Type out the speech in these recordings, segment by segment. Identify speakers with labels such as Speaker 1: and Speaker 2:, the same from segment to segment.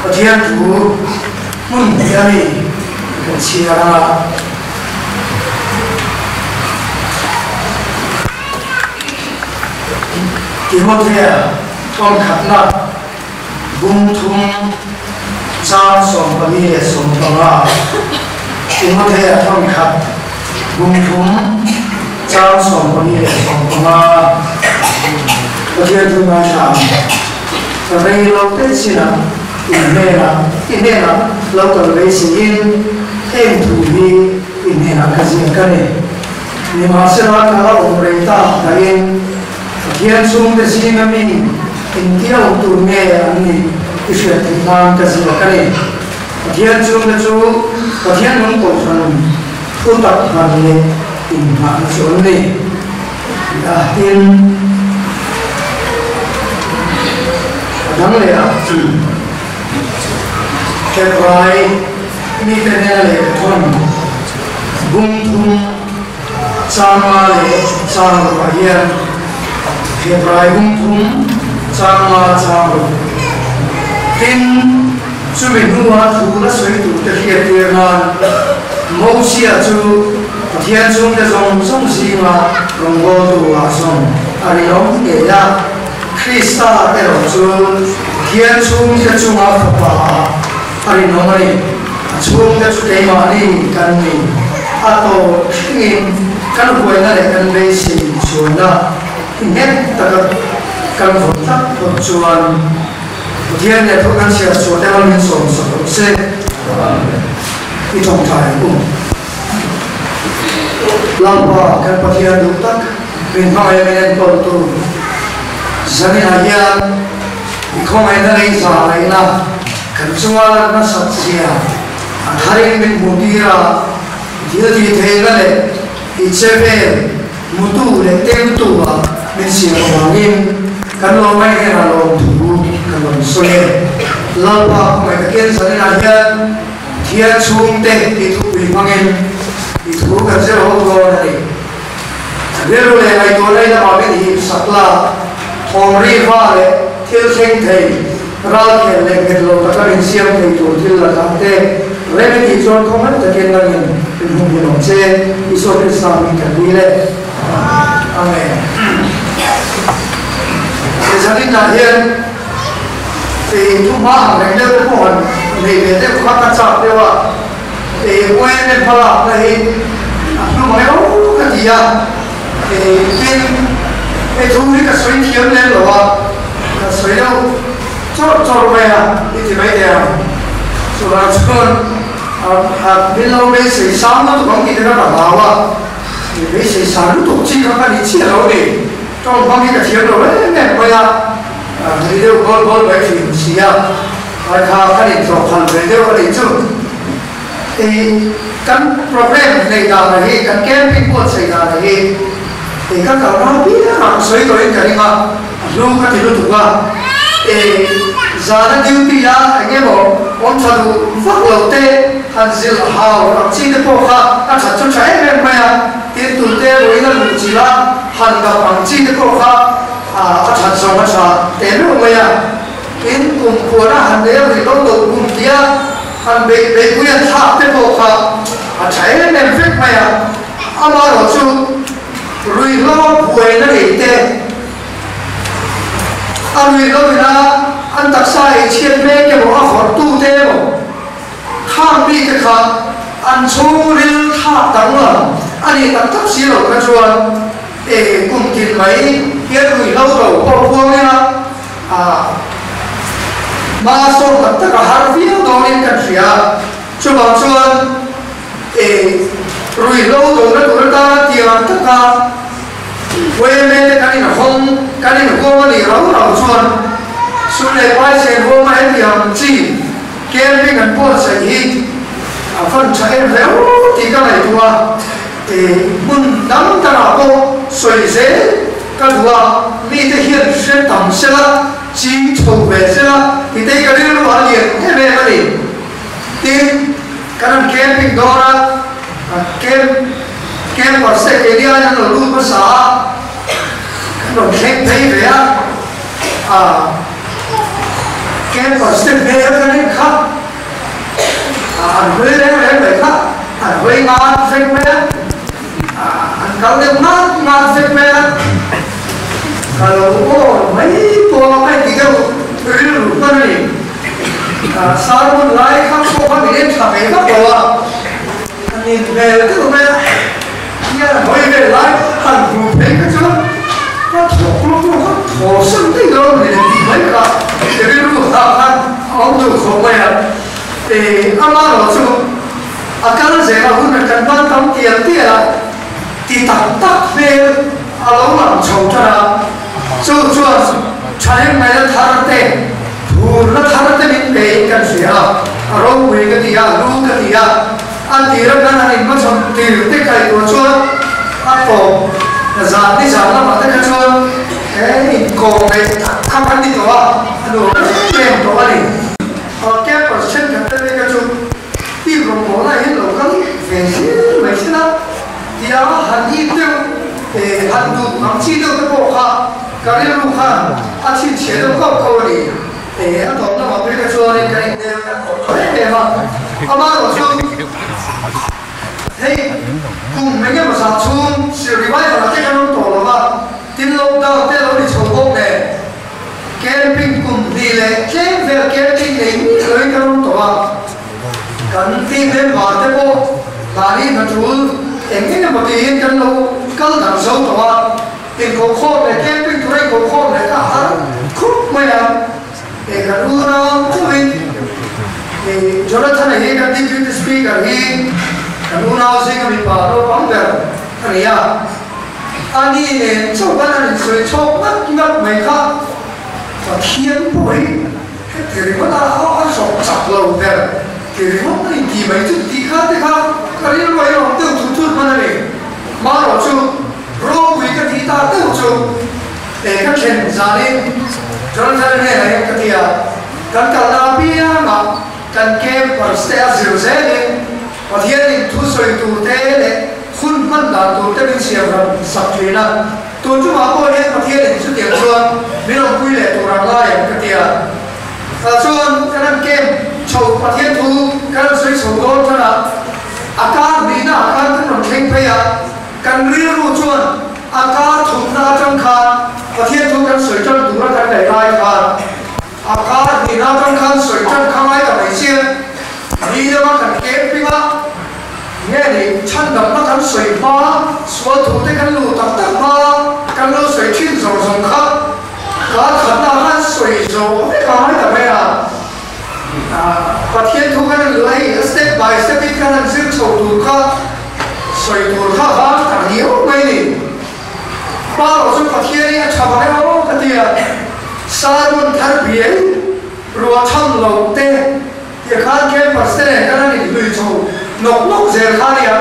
Speaker 1: Pathian thu hmun hnih a ni kan chhiar ang a. Timothea thawnkhatna bung thum chang 24 leh 15. Timothea thawnkhat bung thum chang 24 leh 15. Pathian thu ngaithla ang. Rei lo te chinah in hnenah i hnenah lo kal beiseiin heng thu hi i hnenah ka ziak a ni. Nimahsela ka la awm rei tak dahin Pathian chhungte zinga mi engtia awm tur nge an nih i hriat theih nan ka ziak a ni. Pathian chhungte chu Pathian nung kohhran thutak hman leh inngahna chu an ni. Tin, a dang leh ah Hebrai mite hnena lehkha thawn bung thum chang nga leh chang ruk ah hian Hebrai bung thum chang nga chang ruk tin chumi hnua thu la sawi tur te hriat tir nan Mosia chu Pathian chhungte zawng zawng zinga rawngbawltu ah zawng a rinawm ngei a, Krista erawh chu Pathian chhungte chunga Fapa ah a rinawm a ni. A chhungte chu keimahni kan ni. A tawp thlengin kan huaina leh kan beisei chhuanna nghet taka kan vawn tlat phawt chuan Pathian leh thu kan chhiar chhuah te min sawmsak rawh se. I tawngtai ang u. Lalpa kan Pathian duh tak min hmangaih min enkawltu zaninah hian i khawngaihna leh i zahraihna kan chunga lan nasat zia a tharin min hmuh tir a, thil tih theihna leh i che vel hmutu leh tengtu ah min siam avangin kan lawm mai hnenah lawmthu kan rawn sawi e. Lalpa khawngaih takin zaninah hian Thian chhungte i thupui hmangin i thu kan zir ho dawn a ni. Rilru leh ngaihtuahna in amah min hip sak la, thawm ri va leh thil thleng thei, ralkhen leh nghet lo taka min siam thei tur thil la thah te rem i tih chuan khawngaih takin nangin min hum hin awm che, Isua Krista min kan dil e. Amen. Zaninah hian. Ei thu hma ang reng deuh te pawh han nei ve deuh kha ka chak deuh a, ei uain en hmalakna hi a hlu mai ro ka ti a, ei tin hei thu hi ka sawi thiam lem lo a, ka sawi deuh chawrh chawrh mai a i ti mai thei ang. Chuvang chuan min lo beisei sang lutuk ang tih te kha ka hlau a, beisei sang lutuk chi kha ka ni chiah lo ni, tawng hmang hi ka thiam lo em em mai a. Nui deuh bawl bawl mai thin si a, ai kha kan intlawh khalh ve deuh a nih chu. I kan program neih dan hi, kan camping buatsaih dan hi i ka kal rau piang a, ka sawi tawhin ka ring a, a hlu ka ti lutuk a. I zana duty a eng emaw awm tha duh vak lo te han zilh hau ang chi te pawh kha a that chu tha em em mai a, tin tute vawiin a luh chilh a han dap ang chi te pawh kha A that zawng a tha teh meuh mai a, tin kum khuana han nei a rih lo lo kum tia han beih beihpui an thlak te pawh kha a tha em em vek mai a, amaherawh chu ruihhlo buaina nei te a ruihhlo ina an taksa ei chhiat mek emaw a vawrh tu te emaw khang mi te kha an chhungril thlak danglam a nih tak tak si lo kha chuan E kum tin mai hian ruihhlo ro pawh phuang ila a hma sawm tak tak a har viau dawnin kan hria a, chuvang chuan e ruihhlo dona tur atana tiang taka yma te kan inhawng kan inhuam a nih rau rau chuan sum leh pai chen huama hetiang chi camping an buatsaih hi a fan tha em hleu tih ka ngaihtuah a. Hmun dang dangah pawh sawi zel ka duh a, mite hian hre tam sela, ching chho ve sela titei ka rilru a lian em em a ni. Tin, kan han camping dawn a, camp campers te keini aiin an lo lut hmasa a, kan rawn thleng phei ve a, ah. Campus te hmel ka rin kha an hawi reng reng mai kha, an hawi ngat vek mai a, an kal deuh ngat ngat vek mai a, ka lo awn mai pawh a ti deuh rilru hman a ni. Sermon lai kha pawh kha min en tha ve vak lo a, an inhmel deuh mai a, hian a hawi vel lai han hmuh phei kha chuan a thawk rawk rawk a, thaw san daih lo a ni leh tih mai kha rilru tah khan a awm duh khawp mai a. Amaherawh chu a kal zel a hun a kan ban tam tial tial a, ti tak tak hmel a lo lang chho tan a, chu chuan thahnemngaihna thar te, phurna thar te min pe in kan hria a, a ropui ka ti a, lu ka ti a, a tir atang an inhmachhawn tir te kaihtuah chuan a tawp zan ni zan lamah te kha chuan he inkawm ngaih tak kha kan ni tawh a, a nuam em em tawh a ni. Campus thenkhat te phei kha chu team rawngbawlna hian lo kal ve zel mai sin a, tia han ip deuh han duh ang chi deuh te pawh kha ka rilru khan a chhinchhiah deuh kauh kauh a ni. A tawp lamah phei kha chuanin kan innel kan tawh tawh em em a, amaherawh chu hei kum eng emaw zah chhung sir revival ah te kan awm tawh lo va, tin lockdown te lo ni chho bawk nen Camping kum hnih leh tlem vel camping nei miah loin kan awm tawh a, kan team member te pawh mahni hna tul eng eng emaw tiin kan lo kal dang zo tawh a, inkhawhkhawm leh camping tura inkhawhkhawm leh kha a har khup mai a, e kan unau chauhin e Jonathan-a hi kan deputy speaker hi kan unau zinga mipa naupang ber a ni a. A ni nen chauhan an insawi chhawk ngat ngat mai kha Pathian pawh hi heti ringawt a a zawk chak lo ber ti ringawt a inti mai chu tih kha te kha ka rilru a inawm deuh thut thut hman a ni. Marawh chu ropui ka tih ta deuh chu e ka thlen zanin Jonathan hnenah hian ka ti a, kan kalna apiangah kan campers te a zir zelin Pathianin thusawi turte leh hun hman dan turte min siam ram sak thin a, tun chungah pawh hian Pathianin chutiang chuan min awmpui leh tur ang lai ang ka ti a. Tah chuan kan han camp chho Pathian thu kan han sawi chho dawn tan a, a kar hnihna ah khan kan rawn thleng phei a, kan rilru chuan a kar thumna atang khan Pathian thu kan sawi tan tura kan ngaih lai khan a kar hnihna atang khan sawi tan kha ngai ta mai chian. Ni deuha kan camping a, nge ni chhandamna kan sawi hma, sual thu te kan luh tak tak hma, kan lo sawi thin zawng zawng kha kar khatna khan sawi zawh vek a ngai ta mai a. Pathian thu kan han luh a hei a step by step in kan han zir chho tur kha sawi tur kha vang tak riau mai ni. Pa erawh chu Pathian hi a tha vang emaw ka ti a, sermon thar biai ruahchham lo te, Tia khan campus te nen kan han inhlui chho nawk nawk zel kha nia,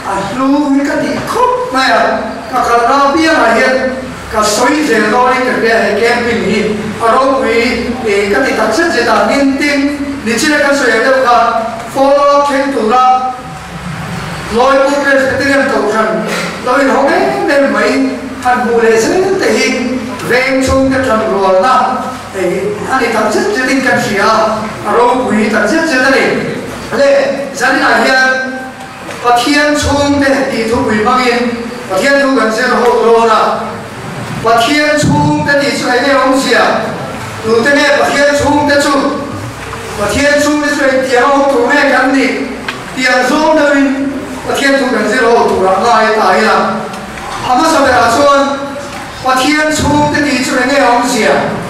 Speaker 1: a hlu hi ka tih khawp mai a, ka kalna apiangah hian ka sawi zel dawnin ka hria he camping hi a ropui eh ka ti tak zet zet a, nintin nichina kan sawi ang deuh kha follow up thleng tura Lawipur Presbyterian Kohhran lo inhawng em em mai han hmuh leh zel te hi veng chhungte thanrualna Hei a ni tak zet zetin kan hria a, a ropui tak zet zet a ni. Le, zaninah hian Pathian chhungte tih thupui hmangin Pathian thu kan zir ho dawn a. Pathian chhungte tih chu eng nge awmzia? Tute nge Pathian chhungte chu? Pathian chhungte chu engtiang awm tur nge kan nih? Tiang zawng deuhin Pathian thu kan zir ho turah ngai ta ila. A hmasa berah chuan Pathian chhungte tih chu enge awmzia?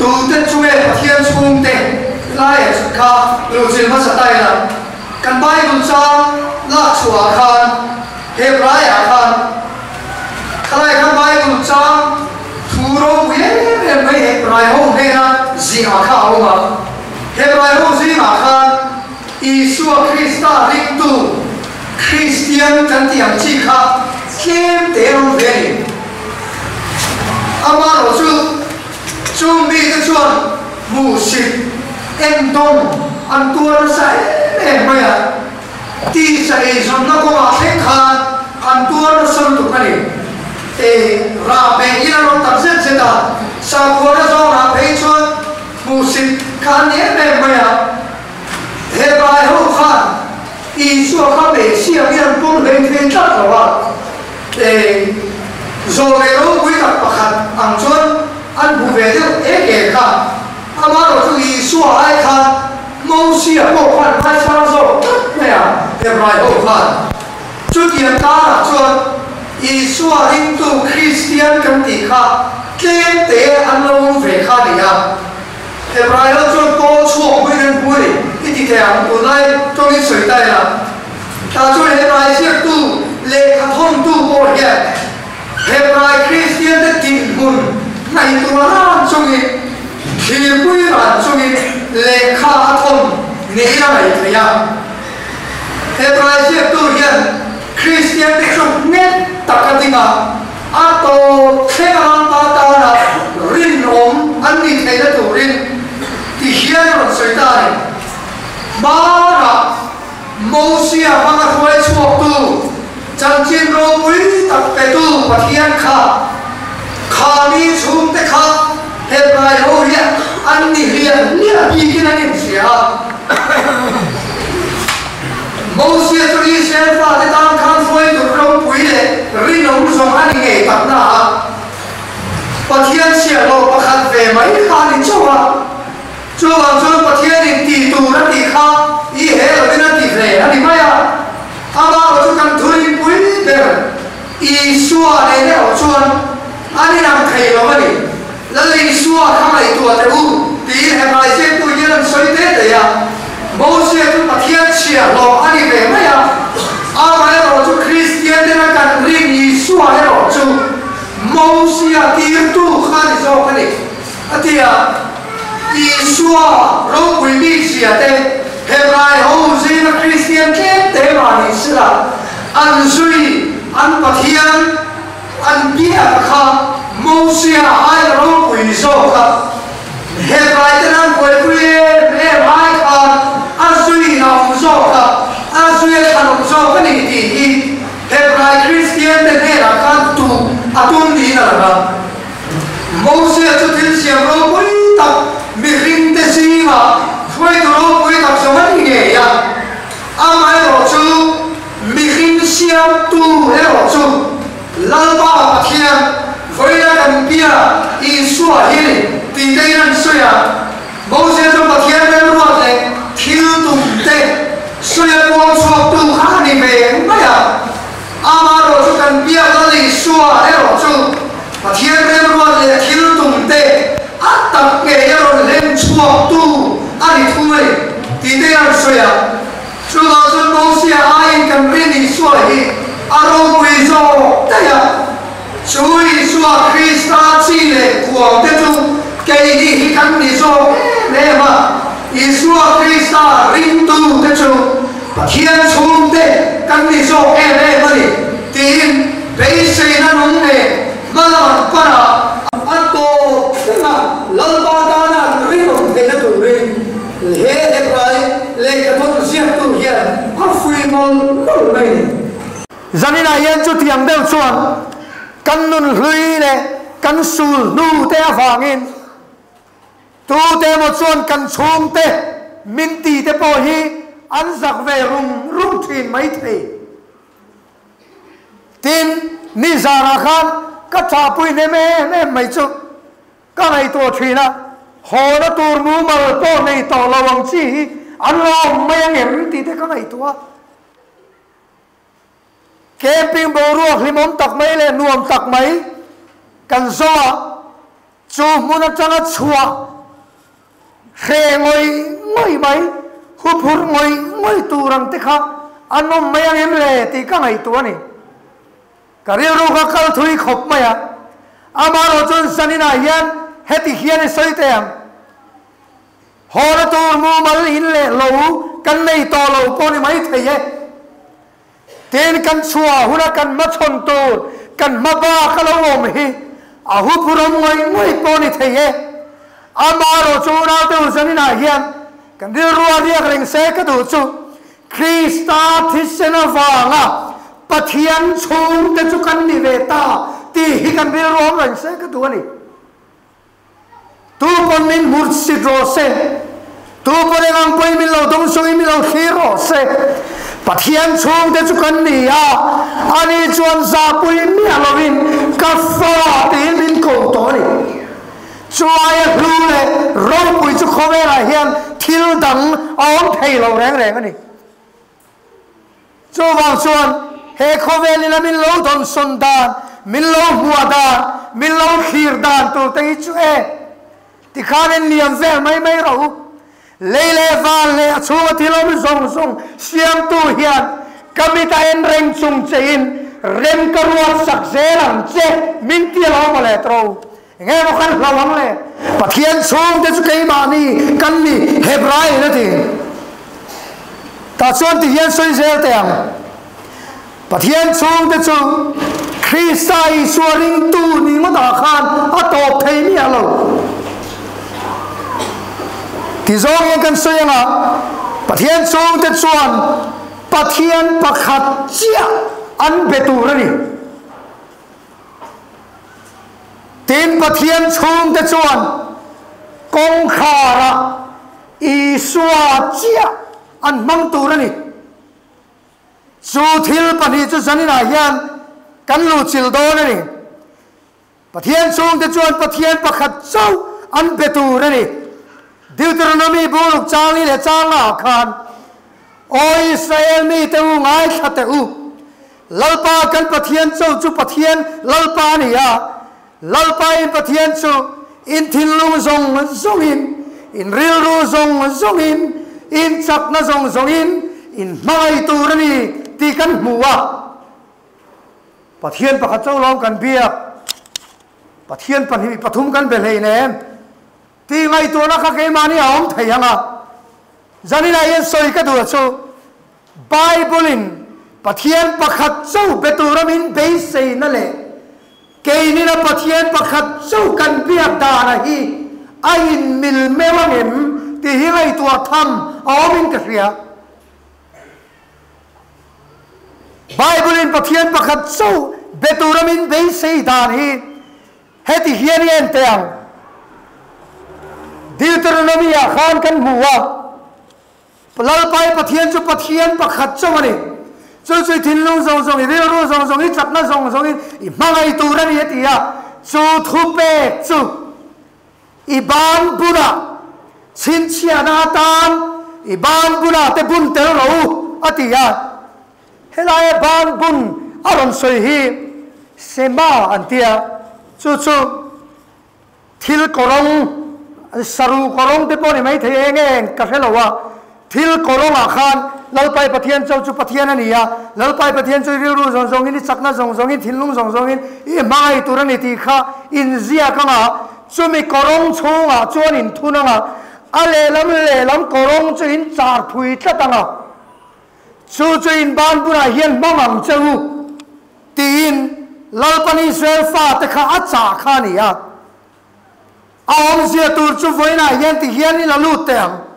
Speaker 1: Tute chu nge Pathian chhungte laia chhut kha luhchilh hmasa ta ila? Kan Bible chang lak chhuahah khan Hebraiah khan khalai khan Bible chang thu ropui em em mai Hebrai ho hnena zingah kha a awm a. Hebrai ho zingah khan Isua Krista ringtu Kristian kan tih ang chi kha tlem te an awm ve a ni. Amaherawh chu, chung mite chuan hmuhsit endawng an tuar nasa em em mai a, tisa eizawnna kawngah thleng khan an tuar nasa lutuk a ni. E, rah beih in an awm tak zet zet a, sakhuana zawnah phei chuan. Hmuhsit kha an ni em em mai a. Hebrai ho khan Isua kha Messiah hi an pawm hlei thei tlat lo a, eng zawh leh ropui tak pakhat ang chuan an hmu ve deuh ek ek a. Amaherawhchu Isua ai khan Mosia pawh khan ngaisang zawk tlat mai a, Hebrai ho khan. Chutiang karah chuan Isua ringtu Kristian kan tih kha tlem te an lo awm ve kha a ni a. Hebrai ho chuan pawl chhuak buin an hmu a ni i ti thei ang, tunlai tawngin sawi ta ila. Tah chuan Hebrai ziaktu lehkha thawntu pawh hian Hebrai Kristian te dinhmun ngaihtuah ran chungin, thirpui ran chungin lehkha a thawn niin a ngaih theih a. Hebrai ziaktu hian Kristiante chu nghet taka dinga a tawp thleng anga tana rinawm an nih theihna turin ti hian a rawn sawi ta a ni. Hmanah Mosia hmanga hruai chhuaktu, chanchin ropui tak petu Pathian kha khami chhungte kha Hebrai ho hian an ni hliah hliah bikin an inhria a. Mosia chu Israel fate tan khan hruaitu ropui leh rinawm zawng a ni ngei tak na a, Pathian chhiahhlawh pakhat ve mai kha a ni chauh a. Chuvang chuan Pathianin ti tur a tih kha i he lovin a ti ve a ni mai a. Amah chu kan thurinpui ber Isua nen erawh chuan an inang thei lo a ni. Lal Isua kha ngaihtuah teh u, tiin Hebrai ziaktu hian an sawi te te a. Mosia chu Pathian chhiahhlawh a ni ve mai a, amaherawh chu Kristian tena kan rin Isua erawh chu Mosia tirtu kha a ni zawk a ni, a ti a. Isua ropui bik zia te, Hebrai ho zinga Kristian tlem te mah ni sela, an zui an Pathian, An biak kha Mosia ai ropui zawk a, Hebrai ten an buaipui em em ai khan a zuiin a awm zawk a, a zui a thlan awm zawk a ni tih hi Hebrai Kristian te hnenah khan tu a tum niin a lang a. Mosia chu thil siam ropui tak mihring te zingah hruaitu ropui tak zawng a ni ngei a, amaherawhchu Mihring siamtu erawh chu Lalpa Pathian, vawiina kan bia Isua hi ni tih te in an sawi a. Moses chu Pathian remruat leh thil tum te sawi a puang chhuaktu kha a ni ve mai a. Amaherawh chu kan bia Lal Isua erawh chu Pathian remruat leh thil tum te a tak ngei a rawn hlem chhuaktu a ni thung a ni tih te in an sawi a. Chuvang chuan Mosia aiin kan rin Isua hi a ropui zawk daih a. Chu Isua Krista chi leh kuang te chu keini hi kan ni zawk em em a. Isua Krista ringtu te chu Pathian chhungte kan ni zawk em em a ni tiin beiseina nung nen hma lam pan a, a tawp thleng a Lalpa tana an rinawm theihna turin He Hebrai lehkhathawn ziaktu hian a fui mawlh mawlh mai ni.
Speaker 2: Zaninah hian chutiang deuh chuan kan nunhlui leh kan sul hnute avangin tute emaw chuan kan chhungte min tite pawh hi an zak ve rum rum thin maithei. Tin, nizanah khan ka chahpui hnem em em mai chu. Ka ngaihtuah thin a, hawna tur mumal pawh nei tawh lo ang chi hi an lo awm mai ang em tih te ka ngaihtuah a. Camping boruak hlimawm tak mai leh nuam tak mai kan zawh a, chu hmun atanga chhuah hreh ngawih ngawih mai, huphurh ngawih ngawih tur ang te kha an awm mai ang em le tih ka ngaihtuah a ni. Ka rilru kha kal thui khawp mai a, amaherawh chuan zaninah hian heti hian i sawi teh ang, Hawla tur mumal in leh lo kan nei tawh lo pawh ni mai thei e. Tin, kan chhuah huna kan hmachhawn tur kan hma bak a lo awm hi a huphurhawm ngawih ngawih pawh ni thei e. Amaherawh chu unaute u zaninah hian kan rilru a riak reng se ka duh chu Krista thisen avanga Pathian chhungte chu kan ni ve ta tih hi kan rilru awm reng se ka duh a ni. Tu pawn min hmursit rawh se, tu pawn eng ang pawhin min lo dawngsawngin min lo thlir rawh se, Pathian chhungte chu kan ni a, ani chuan zahpui miah lovin ka fa tiin min ko tawh a ni. Chu aia hlu leh ropui chu khawvelah hian thil dang a awm thei lo reng reng a ni. Chuvang chuan he khawvel ina min lo dawnsawn dan, min lo hmuah dan, min lo thlir dan tur te hi chu e tikhan in liam vel mai mai rawh u. Lei leh van leh a chhunga thil awm zawng zawng siamtu hian ka mit a en reng chung che in rem ka ruat sak zel ang che min ti alo maw le tawh u. Enge maw kan hlau ang le? Pathian chhungte chu keimahni kan ni Hebrai in a ti. Tah chuan ti hian sawi zel teh ang. Pathian chhungte chu Krista Isua ringtu ni ngawtah khan a tawp thei miah lo. Ti zawng hian kan sawi anga Pathian chhungte chuan Pathian pakhat chiah an be tur a ni. Tin, Pathian chhungte chuan kawngkharah Isua chiah an hmang tur a ni. Chu thil pahnih chu zaninah hian kan luhchilh dawn a ni. Pathian chhungte chuan Pathian pakhat chauh an be tur a ni. Deuteronomy buruk changli leh changah khan, Aw Israel mite u ngaithla teh u, Lalpa kan Pathian cho chu Pathian Lalpa a ni a, Lalpa in Pathian chu in thinlung zawng zawngin, in rilru zawng zawngin, in chakna zawng zawngin in hmangaih tur a ni tih kan hmu a. Pathian pakhat cho lawm kan biak, Pathian pahnih pathum kan be hleinem. Tih ngaihtuahna kha keimahni a awm thei ang a, zaninah hian sawi ka duh chu Bible-in Pathian pakhat chauh be tura min beiseina leh keinina Pathian pakhat chauh kan biak dana hi a inmil meuh ang em tih hi ngaihtuah tham a awmin ka hria. Bible-in Pathian pakhat chauh be tura min beisei dan hi Heti hian i en teh ang. Deuteronomy-ah khan kan hmu a, Lalpai Pathian chu Pathian pakhat chauh a ni. Chu chu i thinlung zawng zawng, i rilru zawng zawng, i chakna zawng zawngin i hmangaih tur a ni a ti a. Chu thupek chu i ban bunah chhinchhiahna atan i ban bunah te bun tel rawh u a ti a. Helaia ban bun a rawn sawi hi Sema an ti a, chu chu thil kawrawng, saru kawrawng te pawh ni maithei eng eng ka hre lo a, thil kawrawngah khan Lalpai Pathian chauh chu Pathian a ni a, Lalpai Pathian chu i rilru zawng zawngin, i chakna zawng zawngin, thinlung zawng zawngin i hmangaih tur a ni tih kha inziak ang a, chumi kawrawng chhungah chuan inthun ang a, a lehlam lehlam kawrawng chu in char phui tlat ang a. Chu chu in ban bulah hian hmang ang che u, tiin Lalpan Israel fate kha a chah kha a ni a. A awmzia tur chu vawiinah hian ti hian i la lut teh ang.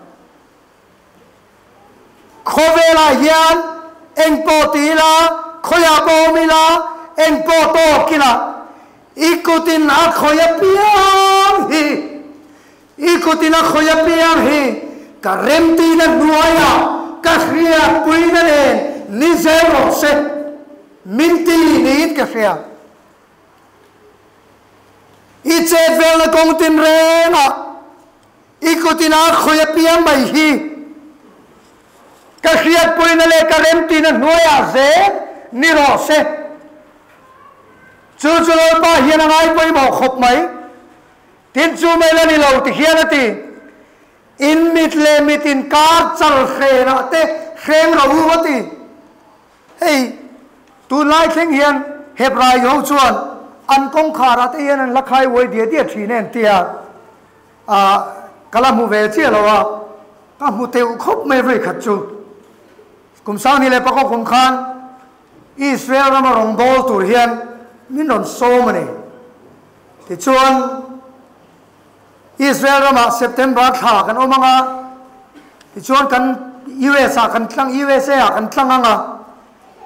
Speaker 2: Khawvelah hian eng pawh ti ila, khawiah pawh awm ila, eng pawh tawk ila, i kutin a khawi apiang hi I kutin a khawi apiang hi ka remtihna hnuaiah ka hriatpuina nen ni zel rawh se, min ti niin ka hria. I chet velna kawng tinrengah i kutin a khawi apiang mai hi ka hriatpuina leh ka remtihna hnuaiah zel ni rawh se. Chu chu Lalpa hian a ngai pawimawh khawp mai. Tin chu mai la ni lo ti hian a ti. In mit leh mit inkar chal hrenah te hreng ro u a ti. Hei tunlai thleng hian Hebrai ho chuan an kawngkharah te hian an la khai uai diah diah thin e an ti a. Ah ka la hmu ve chiah lo a, ka hmu teuh khawp mai vawikhat chu. Kum Sanghni leh Pakhaw kum khan Israel rama rawngbâwl tur hian min rawn sawm a ni. Tichuan, Israel ramah September thla kan awm ang a, tichuan kan US ah kan tlang, USA ah kan tlang ang a,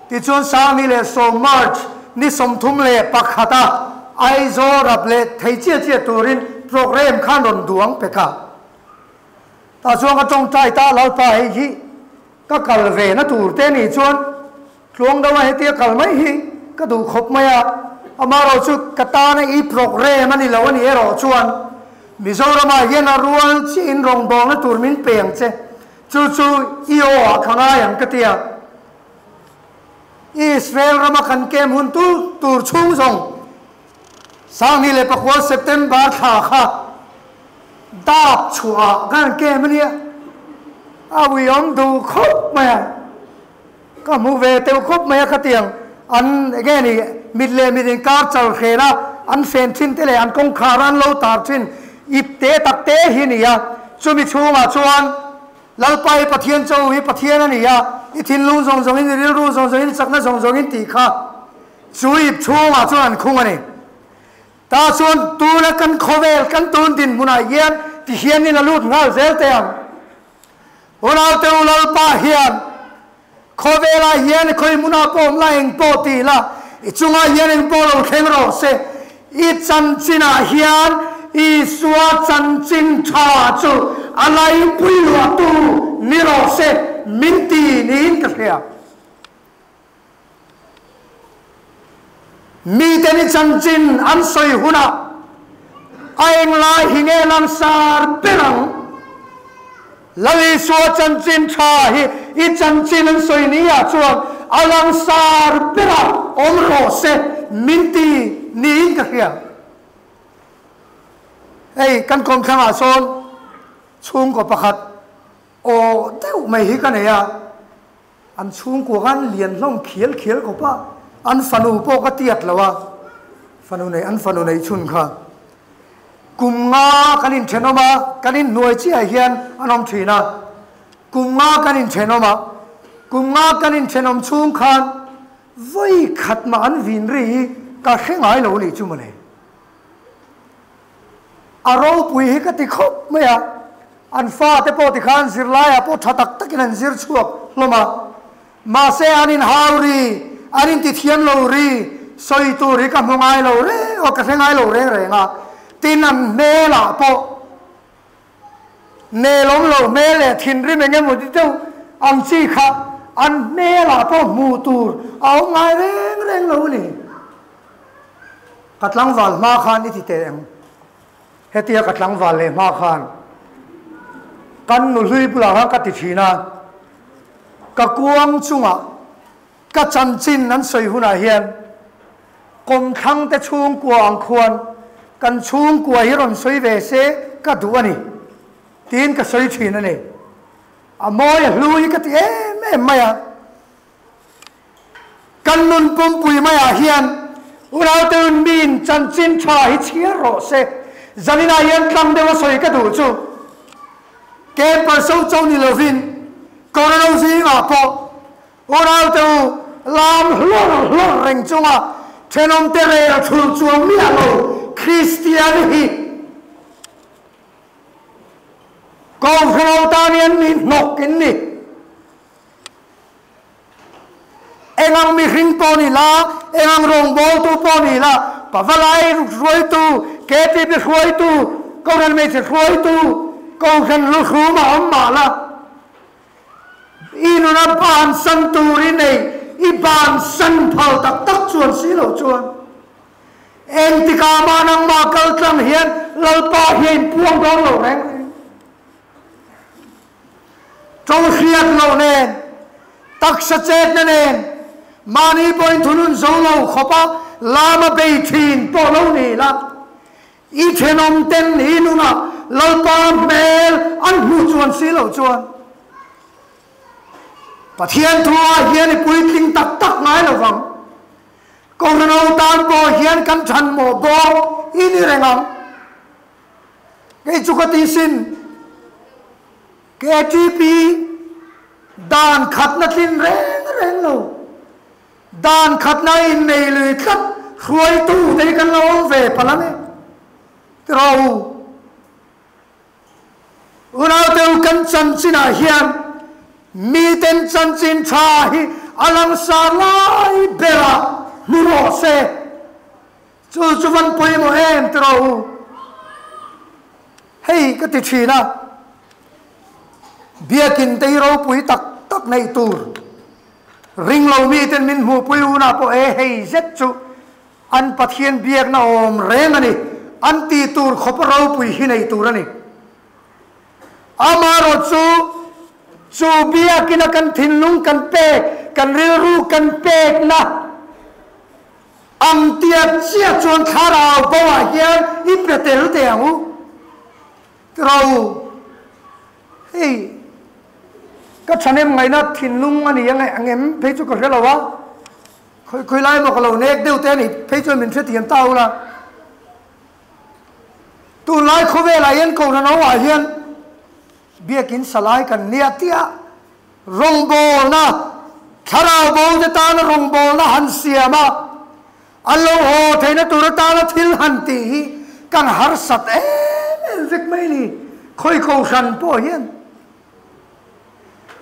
Speaker 2: tichuan Sangni leh sawm March ni 31 a Aizawl rap leh thei chiah chiah turin
Speaker 1: program khan rawn duang pek a. Tah chuan ka tawngtai ta Lalpa hei hi ka kal ve na tur te nih chuan tluang deuha hetia kal mai hi ka duh khawp mai a, amaherawh chu ka tana i program a ni lo a nih erawh chuan Mizoramah hian a rual chiah in rawngbawlna tur min pe ang che, chu chu i aw ah ka ngai ang ka ti a. Israel rama kan kem hun tur tur chhung zawng 2009 September thla kha dap chhuah kan kem a nia, a uiawm duh khawp mai a, ka hmu ve teuh khawp mai a khatiang an enge ni mit leh mit inkar chal hren a, an hren thin te leh an kawngkhar an lo tar thin ip te tak te hi a ni a, chumi chhungah chuan Lalpa i Pathian cho hi Pathian a ni a, i thinlung zawng zawngin, i rilru zawng zawngin, i chakna zawng zawngin tih kha chu ip chhungah chuan an khung a ni. Tah chuan tuna kan khawvel kan tun dinhmunah hian ti hianin a lut nghal zel teh ang. Unaute u Lalpa hian khawvelah hian khawi hmunah pawh awm la eng pawh ti la, i chungah hian eng pawh lo thleng rawh se, i chanchinah hian Isua chanchin tha chu a laipui luahtu ni rawh se min ti niin ka hria. Mite ni chanchin an sawi hunah a englai hi nge langsar ber ang? Lal Isua chanchin tha hi i chanchin an sawi ni ah chuan a langsar berah awm rawh se min ti niin ka hria. Hei kan kawmthlangah sawn chhungkaw pakhat aw deuh mai hi ka nei a. An chhungkua khan lian hlawm khial khial khawp a, an fanu pawh ka tiat lo a, fanu nei an fanu neih chhun kha kum nga kan inthenawm a, kan inhnuai chiah hian an awm thin a, kum nga kan inthenawm a, kum nga kan inthenawm chhung khan vawi khat mah an vin ri hi ka hre ngai lo nih chu mawle. A ropui hi ka ti khawp mai a, an fate pawh tikhan zirlaiah pawh tha tak takin an zir chhuak hlawm a, mahse an inhau ri, an intithiam lo ri, sawi tur hi ka hmu ngai lo reng aw, ka hre ngai lo reng reng a, tin an hmelah pawh nelawm lo hmel leh thinrim eng emaw ti deuh ang chi kha an hmelah pawh hmuh tur a awm ngai reng reng lo a ni. Ka tlangval hma khan i ti teh ang. Hetia ka tlangval leh hma khan kan nuhlui bulah khan ka ti thin a, ka kuang chungah ka chanchin an sawi hunah hian kawmthlang te chhungkua ang khuan kan chhungkua hi rawn sawi ve se ka duh a ni tiin ka sawi thin a ni. A mawi a hlu hi ka ti em em mai a. Kan nun pumpui maiah hian unaute miin chanchin tha hi chhiar rawh se. Zaninah hian tlang deuha sawi ka duh chu Camper so cho ni lovin Corona zingah pawh unaute u lam hlawr hlawr reng chunga thenawmte rel thul chuang miah lo Kristian hi Kohhran tan hian mi hnawk in ni. Engang mihring pawh ni la, engang rawngbawltu pawh ni la, Pavalai hruaitu, KTP hruaitu, Kohhran hmeichhe hruaitu, Kohhran luhlum a awm mah la, i nuna bansan tur i nei, i bansan phal tak tak chuan si lo chuan engtikah mah nangmah kaltlang hian Lalpa hi a inpuang dawn lo reng reng. Ṭawng hriat loh nen, taksa chetna nen, mahni pawhin thunun zo lo khawpa lama bei ṭhin pawh lo ni la, i ṭhenawm ten i nunah Lalpa hmel an hmuh chuan si loh chuan Pathian thuah hian i puitling tak tak ngai lo vang. Kohhran tan pawh hian kan ṭhanmawh bawk i ni reng ang. Kei chu ka ti sin, KTP dan khatna tlin reng reng lo, dan khatna innei lui tlat hruaitu te hi kan lo awm ve palh ang e. Tiraw u, unaute u kan chanchinah hian miten chanchin tha hi a langsar lai berah hmu rawh se. Chu chu van pawimawh em tiraw u?
Speaker 2: Hei ka ti thin a, Biakin te hi ropui tak tak neih tur ringlo miten min hmuhpui hunah pawh e hei zet chu an Pathian biakna awm reng a ni, an tih tur khawpa ropui hi nei tur a ni. Amaherawh chu, chu biakina kan thinlung kan pek, kan rilru kan pekna ang tiat chiah chuan thlarau bo ah hian i pe tel teh ang u. Tiro, hei ka thahnem ngaihna thinlung a ni ang em phei chu ka hre lo a, khawi khawi lai emaw ka lo nek deuh te a nih phei chuan min hrethiam ta ula. Tunlai khawvelah hian Kohhran ho ah hian Biakin Salai kan nia tia rawngbawlna, thlarau bo te tana rawngbawlna han siam a, an lo haw theihna tur atana thil han tih hi kan harsat em em vek mai ni, khawi Kohhran pawh hian.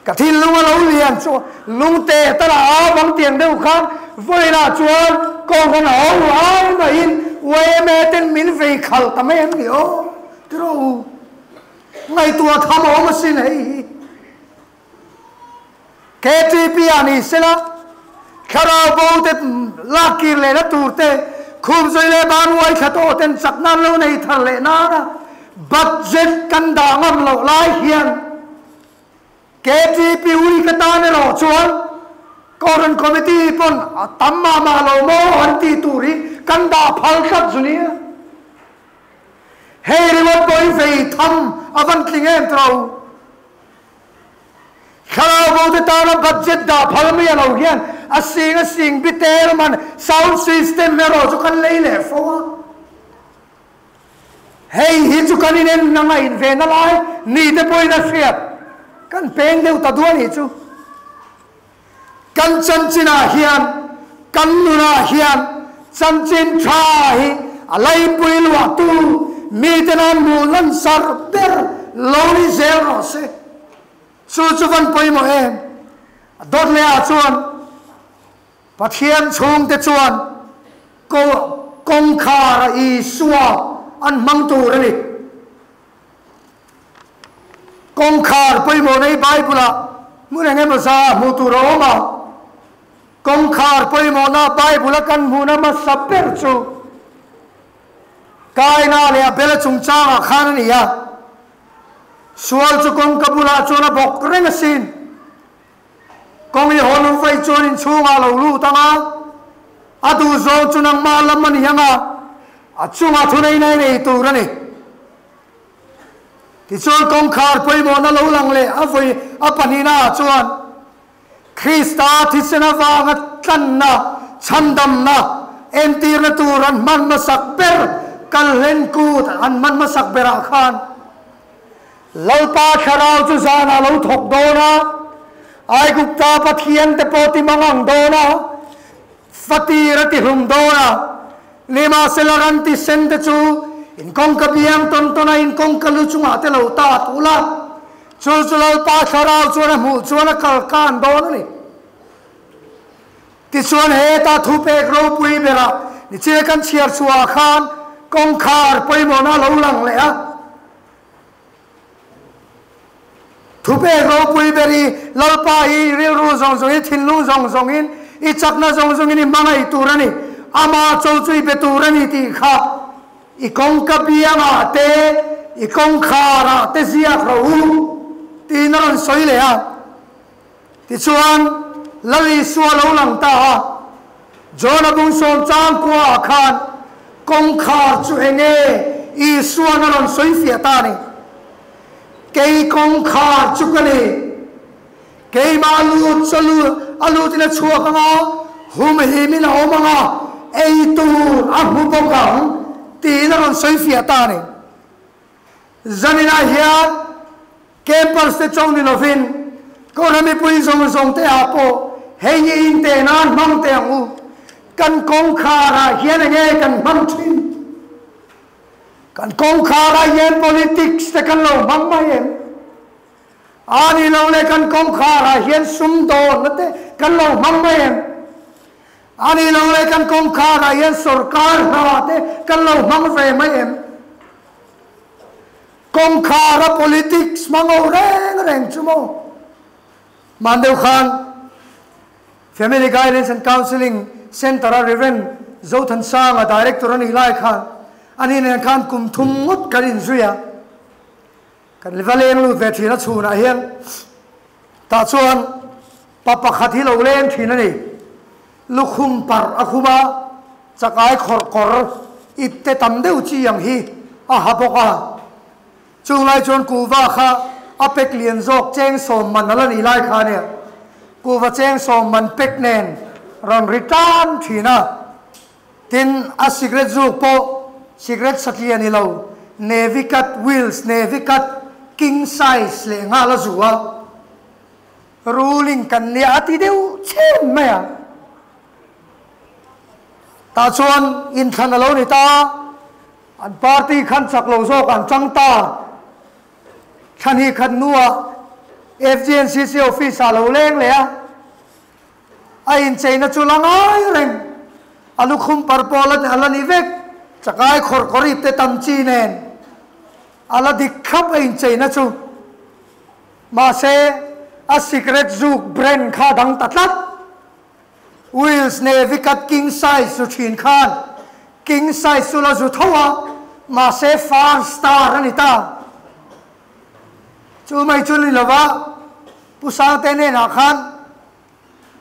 Speaker 2: Ka thinlung a lo lian chu lungte tala a bang tiang deuh khan vawiinah chuan Kohhran ho ai mahin yma ten min vei khalh ta mai em ni aw ti rawh u. Ngaihtuah tham a awm asin hei hi. KTP ah ni sela thlarau bo te lak kir lehna tur te khum zui leh ban uai thla tawh ten chakna an lo nei thar leh nana budget kan dah ngam loh lai hian KTP ui ka tan erawh chuan Kohhran Committee pawn a tam mah mah lo maw an tih tur hi kan dah phal tlat zu nia. Hei ringawt pawh hi vei tham a van tling em tawh u. Thlarau bo te tana budget dah phal mai a lo hian a sing a sing bi tel man sound system erawh chu kan lei leh fo a. Hei hi chu kan inen na ngaih ve na lai ni te pawhin a hriat kan peng deuh ta duah nih chu. Kan chanchinah hian kan nunah hian chanchin tha hi a laipui luahtu mite nan hmuh lansar ber lo ni zel rawh se. Chu chu van pawimawh em? A dawt leh ah chuan Pathian chhungte chuan kawngkhar a Isua an hmang tur a ni. Kawngkhar pawimawh nei Bible-ah hmun eng emaw za hmuh tur a awm a. Kawngkhar pawimawhna Bible-a kan hmuhna hmasa ber chu Kaina leh Abela chungchangah khan a ni a. Sual chu kawngka bulah chuan a bawk reng asin. Kawng i hawn vaih chuan inchhungah a lo lut ang a, a duh zawng chu nangmah lam a ni ang a, a chungah thuneihna i nei tur a ni. Tichuan kawngkhar pawimawhna lo lang leh a vawi a pahnihnaah chuan Krista thisen avanga tlanna, chhandamna, entirna tur an hman hmasak ber Kalhlen kut an hman hmasak berah khan Lalpa thlarau chu zanah lo thawk dawn a, Aigupta pathiante pawh ti mang ang dawn a, fatir a ti hlum dawn a, nimahsela ran ti sen te chu in kawngka biang tawn tawn a, in kawngka lu chungah te lo tat ula, chu chu Lalpa thlarau chuan a hmuh chuan a kal kan dawn a ni. Tichuan heta thupek ropui berah nichil kan chhiar chhuah khan kawngkhar pawimawhna a lo lang leh a. Thupek ropui ber i Lalpa i rilru zawng zawngin, thinlung zawng zawngin, i chakna zawng zawngin i hmangaih tur a ni. Amah cho chu i be tur a ni tih kha i kawngka biangah te, i kawngkharah te ziak rawh u tiin a rawn sawi leh a. Tichuan, Lal Isua lo lang ta a, Jona bungsawm chang kuaah khan kawngkhar chu eng nge Isua'n a rawn sawi fiah ta a ni. Kei kawngkhar chu ka ni. Keimah lut chu a lutin a chhuak ang a, humhimin a awm ang a, ei tur a hmu bawk ang, tiin a rawn sawi fiah ta a ni. Zaninah hian Campers te chauh ni lovin Kohhran mipui zawng zawng te ah pawh hei hi inte nan hmang teh ang u. Kan kawngkhar ah hian enge kan hmang thin? Kan kawngkhar ah hian politics te kan lo hmang mai em? A ni lo le kan kawngkhar ah hian sumdawnna te kan lo hmang mai em? A ni lo le kan kawngkhar ah hian sorkar hna te kan lo hmang ve mai em? Kawngkhara politics hmang ho reng reng chu maw? Hman deuh khan Family Guidance and Counselling Centre-a Rev. Zothansanga Director a nih lai khan ani nen khan kum thum ngawt kan inzui a. Kan va leng lut ve thin a chhunah hian tah chuan pa pakhat hi lo leng thin a ni. Lukhum parh a khum a, chakai khawrh kawr ip te tam deuh chi ang hi a ha bawk a. Chung lai chuan kuhva kha a pek lian zawk cheng sawm man a la nih lai kha nia. Kuhva cheng sawm man pek nen rawn ri tan thin a. Tin, a sikret zuk pawh sikret satliah ni lo, Navy cut wheels, Navy cut king size leh nghal a zu a. Ruling kan nia a ti deuh chhen mai a. Tah chuan inthlan a lo ni ta a, an party khan chak lo zawk an chang ta. Thlan hi khat hnuah FGNCC office ah lo leng leh a, a incheina chu la ngai reng. A lukhum par pawh a la ni vek, chakai khawrh kawrip te tam chi nen a la dik thlap a incheina chu. Mahse, a sikret zuk brand kha dang ta tlat. Wills Navy cut king size zu thin khan king size chu la zu tho a, mahse far star a ni ta. Chu mai chu ni lova, Pu Sangte hnenah khan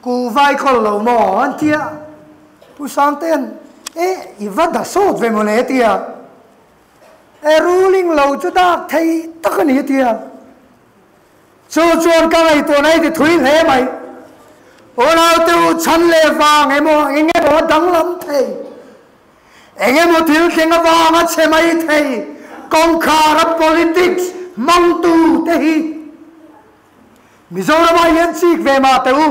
Speaker 2: kuhva i kawl lo maw an ti a. Pu Sangte'n, E, i va da sawt ve mawle a ti a. E ruling lo chu dak thei tak a ni a ti a. Chu chuan ka ngaihtuahna hi ti thui hle mai. Unaute u chhan leh vang emaw eng emaw a danglam thei, eng emaw thil thleng avang a chhe mai thei kawngkhara politics hmangtu te hi Mizoramah hian chik ve mah teh u.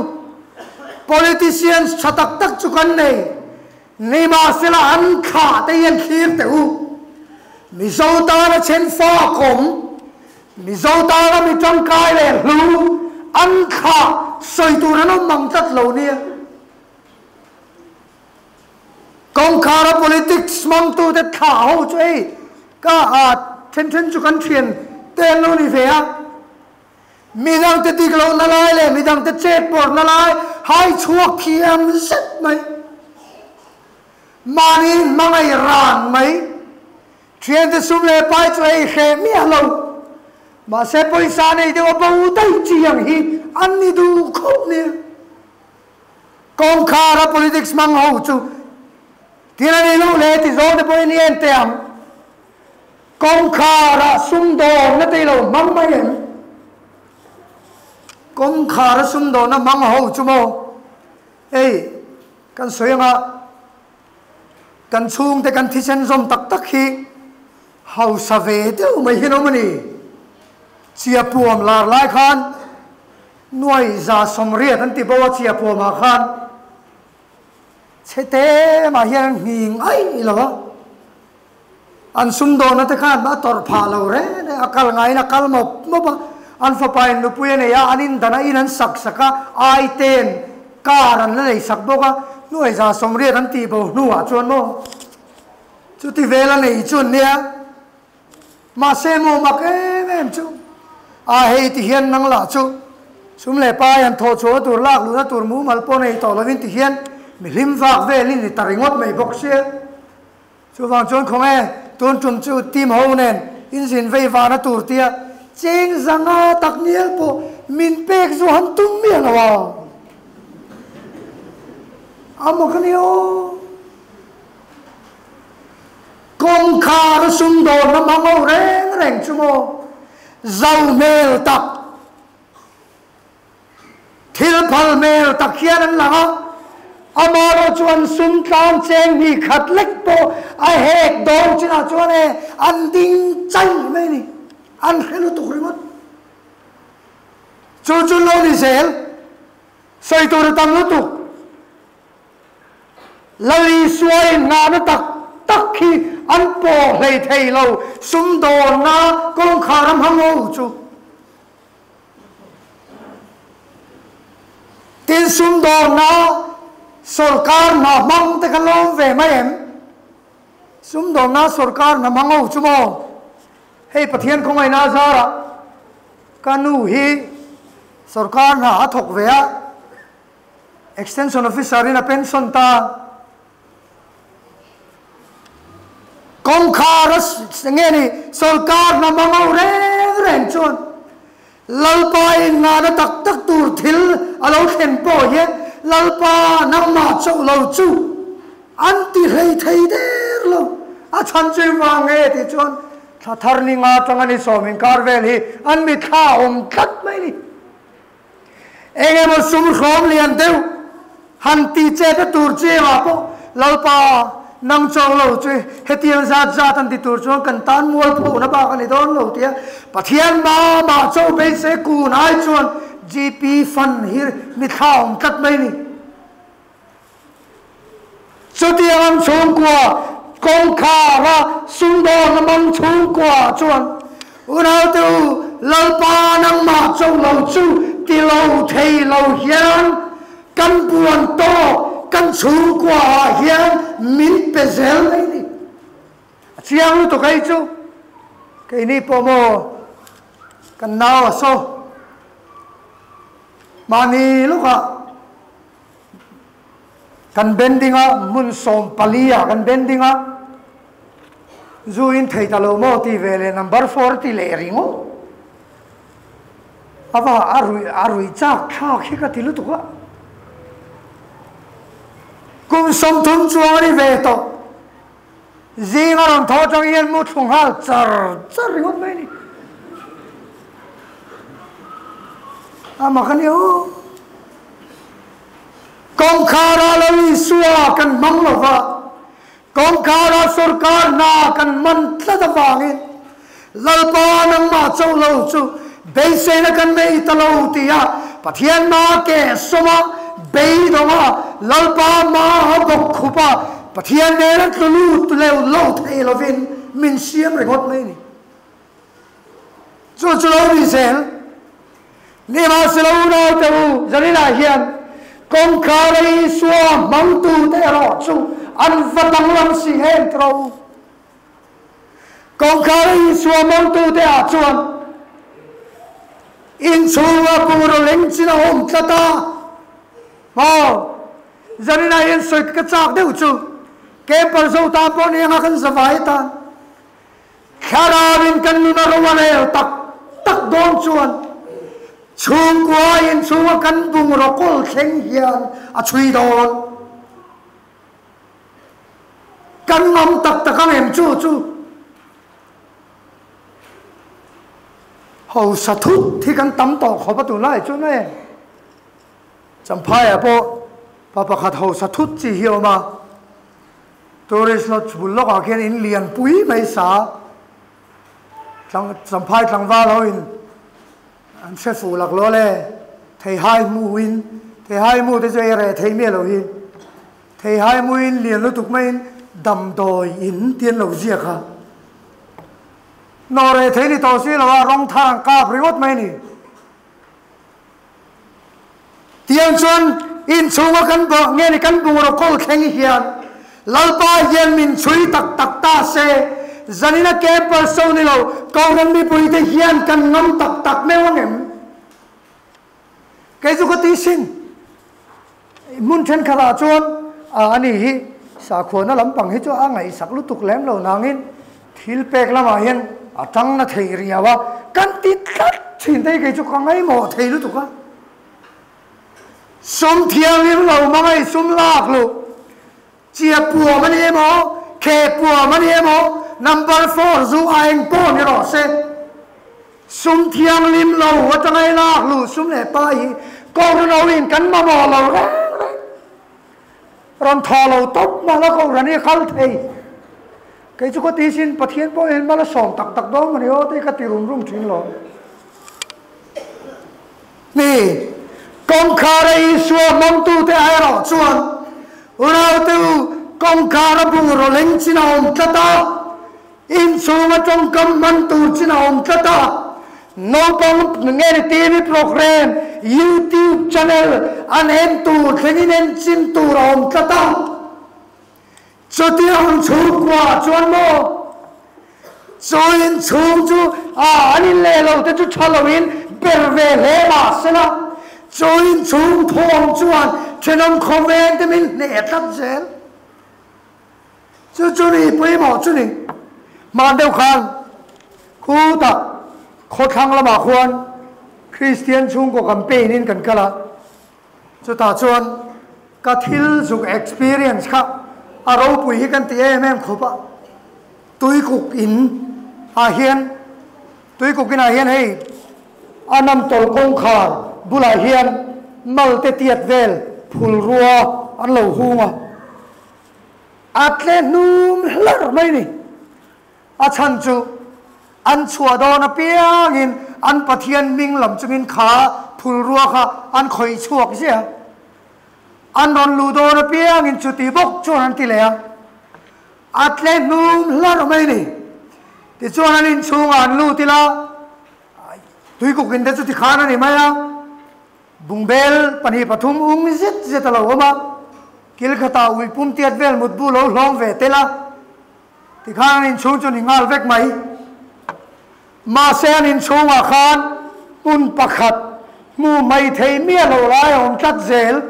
Speaker 2: Politicians tha tak tak chu kan nei. Nimahsela an thlah te hian thlir teh u. Mizo tana then fa kawm, Mizo tana mi tangkai leh hlu an thlah sawi tur an awm mang tlat lo nia. Kawngkhara politics hmangtute thlah ho chu hei ka then then chu kan thian te an lo ni ve a. Midangte dik lohna lai leh midangte chet pawrhna lai hai chhuak thiam zet mai. Mahni hmangaih ran mai. Thiante sum leh pai chu ei hreh miah lo. Mahse pawisa nei deuh a bo daih chi ang hi an ni duh khawp nia. Kawngkhara politics hmang ho chu thil a ni loh leh ti zawng te pawhin i en teh ang. Kawngkhara sumdawnna te i lo hmang mai em? Kawngkhara sumdawnna hmang ho chu maw? Hei, kan sawi anga kan chhungte kan thisen zawm tak tak hi hausa ve deuh mai hian awm a ni. Chiapuam lar lai khan nuai 180 an ti bo a chiapuamah khan chhe te mah hian an nghing aih lo a. An sumdawna te khan a tawrh phah lo reng reng, a kal ngaiin a kal mawp mawp a, an fapain nupui a nei a, an indana in an sak sak a, aiten car an la nei sak bawk a, hnuai 180 an tih bo hnuah chuan maw chuti vel a nei chu an nia, mahse maw mak em em chu a hei ti hian nang lah chu sum leh pai an thawh chhuahna tur lak luhna tur mumal pawh nei tawh lovin ti hian mi hlim vak velin ni ta ringawt mai bawk sia. Chuvang chuan khawnge tun tum chu team ho nen inzin vei vana tur tia cheng zanga tak nial pawh min pek zu han tum miah lo a. A maw ka ni aw. Kawngkhar a sumdawnna hmang ho reng reng chu maw zo hmel tak Thil phal hmel tak hian an lang a, amaherawh chu an sum tlang cheng hnih khat lek pawh a hek dawn chinah chuan e an ding chai mai a ni, an hre lutuk ringawt. Chu chu lo ni zel, sawi tur a tam lutuk. Lal Isua inngahna tak tak hi an pawh hlei thei lo, sumdawnna kawngkhar a hmang ho chu. Tin sumdawnna sawrkar hna hmang te kha lawm ve mai em? Sumdawnna sawrkar hna hmang ho chu maw? Hei Pathian khawngaihna a zarah ka nu hi sorkar hna a thawk ve a, Extension Officer in a pension ta. Kawngkhar a nge ni sorkar hna mamawh reng reng chuan Lalpa in ngahna tak tak tur thil a lo thlen pawh hian Lalpa nangmah chauh lo chu an ti hlei thei der lo. A chhan chu engvang nge tih chuan thla thar ni nga atanga ni sawm inkar vel hi an mitthla a awm tlat mai ni. Eng emaw sum hrawm lian deuh han ti chet a tur chiangah pawh Lalpa nang chauh lo chu hetiang zat zat an ti tur chuan kan tan mualphohna bak a ni dawn lo tia Pathian mama chauh beisei kun ai chuan GP fund hi mithla awm tlat mai ni. Chutiang ang chhungkua kawngkhara sumdawn a mang chhungkua chuan unaute u Lalpa nangmah chauh lo chu ti lo thei lo hian kan buan tawk kan chhungkua ah hian min pe zel mai ni. A chiang lutuk hei chu keini pawh maw kan nau a saw mahni lawkah Kan bending a, hmun 14 ah kan bending a, zu in thei ta lo maw tih ve leh number four ti leh ringawt. A va a ruih a ruih chak thlak hi ka ti lutuk a. Kum 30 chuang a ni ve tawh. Zing a rawn thaw atang hian mu thlu nghal char char ringawt mai a ni. A mak a ni aw. Kawngkhara lo Isua kan hmang lo va, kawngkhara sorkar hna kan man tlat avangin Lalpa nangmah chauh lo chu beiseina kan nei ta lo tia Pathian hma ke sawma beidawnga Lalpa hma a bawk khup a, Pathian nena tlu lut leu lo thei lovin min siam ringawt mai a ni. Chu chu lo ni zel. Nimahsela unaute u, Zaninah hian kawngkhara Isua hmangtute erawh chu an va danglam si em tiraw u? Kawngkhara Isua hmangtute ah chuan inchhunga pura leng chin a awm tlat a. Maw? Zaninah hian sawi ka chak deuh chu, Camper zo tan pawh ni anga kan zavai tan. Thlarauin kan nun a ro a rel tak tak dawn chuan chhungkua inchhunga kan bungraw kawl thleng hian a chhui dawn. Kan ngam tak tak ang em chu chu hausa thut hi kan tam tawh khawp a tunlai chuan e. Champhaiah pawh pa pakhat hausa thut chi hi a awm a. Tourist lodge bul lawkah khian in lian pui mai sa tlang Champhai tlangval ho in an hre fuh lak lawl e Theihai hmu in Theihai hmu te chu ei reh thei miah lo hi Theihai hmu in lian lutuk maiin damdawi in tih an lo ziak a nawh reh thei ni tawh si lo a rawng thar an kap ringawt mai a ni. Tiang chuan inchhunga kan bawh nge ni kan bungraw kawl thleng hian Lalpa hian min chhui tak tak ta se, zanina camper so ni lo Kohhran mipuite hian kan ngam tak tak meuh ang em? Kei chu ka ti sin. Hmun thenkhatah chuan a ani hi sakhuana lampang hi chu a ngaihsak lutuk lem lo nangin thil pek lamah hian a tang na thei riau a, kan ti tlat thin te hi kei chu ka ngaimawh thei lutuk a. Sum thianghlim lo hmangaih sum lak luh chia puam a ni emaw, khe puam a ni emaw, number four zu a eng pawh ni rawh se. Sum thianghlim lo atanga i lak luh sum leh pa hi Kohhran in kan mamawh lo reng reng. Rawn thaw lo tawp mah la Kohhran hi a kal thei. Kei chu ka ti sin Pathian pawh hian mal a sawm tak tak dawn mawni aw tih ka ti rum rum thin lo. Ni, kawngkhara Isua hmangtute erawh chuan unaute u kawngkhara bungraw leng chin a awm tlat a, Inchhunga tawngkam hman tur chin a awm tlat a, naupang nge ni TV program, YouTube channel an en tur thlengin en chin tur a awm tlat a. Chutiang chhungkua chuan maw? Chu in chhung chu a an in leh lo te chu tha lo in ber ve hle mah sela, chu in chhung thawm chuan thenawm khawveng te min hneh tlat zel. Chu chu ni pawimawh chu ni. Hman deuh khan khutah khawthlang lamah khuan Kristian chhungkaw campaign in kan kal a, chutah chuan ka thil zuk experience kha a ropui hi kan ti em em khawp a, tuikuk in ah hian tuikuk inah hian hei a nam tawlh kawngkhar bulah hian malte tiat vel phul rua an lo hung a. A tle hnum hlarh mai ni. A chhan chu an chhuah dawn apiangin an Pathian hming lam chungin kha phulrua kha an khawih chhuak ziah a. An rawn luh dawn apiangin chuti bawk chuan an ti leh a. A tle hnum hlarh mai ni. Tichuan an inchhungah an lut ila, tuikukin te chu tikhan a ni mai a. Bungbel 2 3 ung zet zet a lo awm a, kil khatah ui pum tiat vel mutbu lo hlawm ve tel a, tikhan an inchhung chu ni nghal vek mai. Mahse an inchhungah khan hmun pakhat hmu mai thei miah lo lai a awm tlat zel.